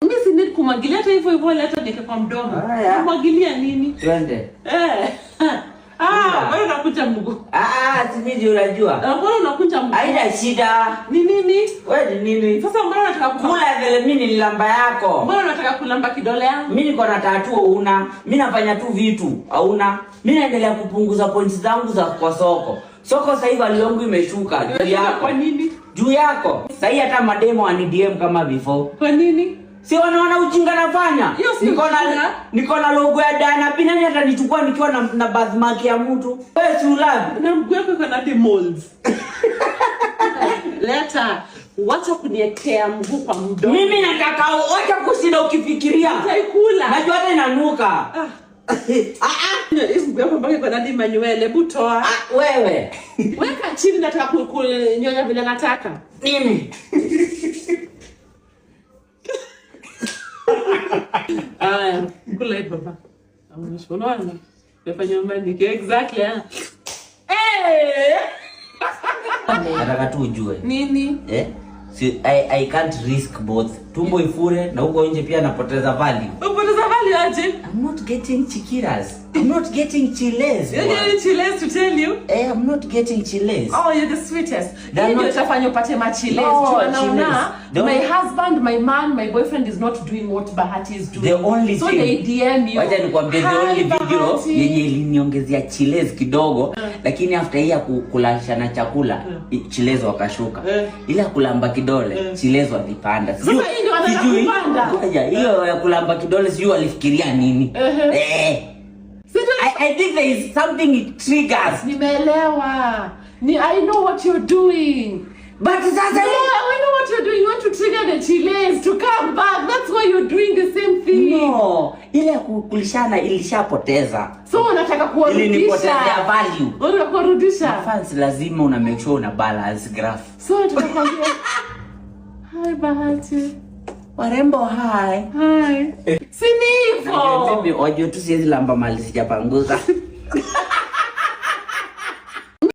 Mimi si need kumwagilia hata hivyo leta nika kwa mdomo. Kumwagilia nini? Twende. Wewe unakunja mguu. Si mimi unajua. Mbona unakunja mguu? Haina shida. Ni nini? Wewe ni nini? Sasa mbona unataka kula vile mimi ni lamba yako? Mbona unataka kulamba kidole yangu? Mimi niko na tattoo una. Mimi nafanya tu vitu. Hauna. Mimi naendelea kupunguza points zangu za kwa soko. Soko sasa hivi aliongo imeshuka. Juu yako. Kwa nini? Juu yako. Sasa hii hata mademo ani DM kama before. Kwa nini? Si wanaona ujinga nafanya? Niko na logo ya Dana Pina hata nichukua nikiwa na birthmark ya mtu. Wewe si ulabi. Na mguu wako kuna molds. Leta wacha kuniekea mguu kwa mdomo. Mimi nataka acha kushinda ukifikiria. Utaikula. Najua hata inanuka. Hizi mguu wako mpaka kuna Manuel, hebu toa. Wewe. Weka chini nataka kunyonya vile nataka. Mimi. Kula hiyo baba. Unaona? Nafanya nyumbani exactly. Nataka tu ujue. Nini? See, I can't risk both. Tumbo ifure na huko nje pia napoteza value. Unapoteza value aje? I'm not getting chikiras. I'm not getting chiles. You're getting chiles to tell you? I'm not getting chiles. Oh, you're the sweetest. Ndio utafanya upate machiles. Tunaona my husband, my man, my boyfriend is not doing what Bahati is doing. The only so thing. They DM you. Wacha nikwambie the only video yenye iliniongezea chiles kidogo, lakini after hii ya kulashana chakula, chiles wakashuka. Ila kulamba kidole, chiles walipanda. Sasa hii ndio wanakupanda. Ngoja, hiyo ya kulamba kidole sio walifikiria nini? I think there is something it triggers. Nimeelewa. I know what you're doing. But sasa I know what you're doing. You want to trigger the chiles to come back. That's why you're doing the same thing. No, ile kulishana ilishapoteza. So unataka kuwarudisha. Ili nipotezea value. Unataka kurudisha. Fans lazima una make sure una balance graph. So unataka kuambia hi Bahati. Warembo hi. Hi. Sinivo. Mimi ojo tu siwezi lamba mali sijapanguza.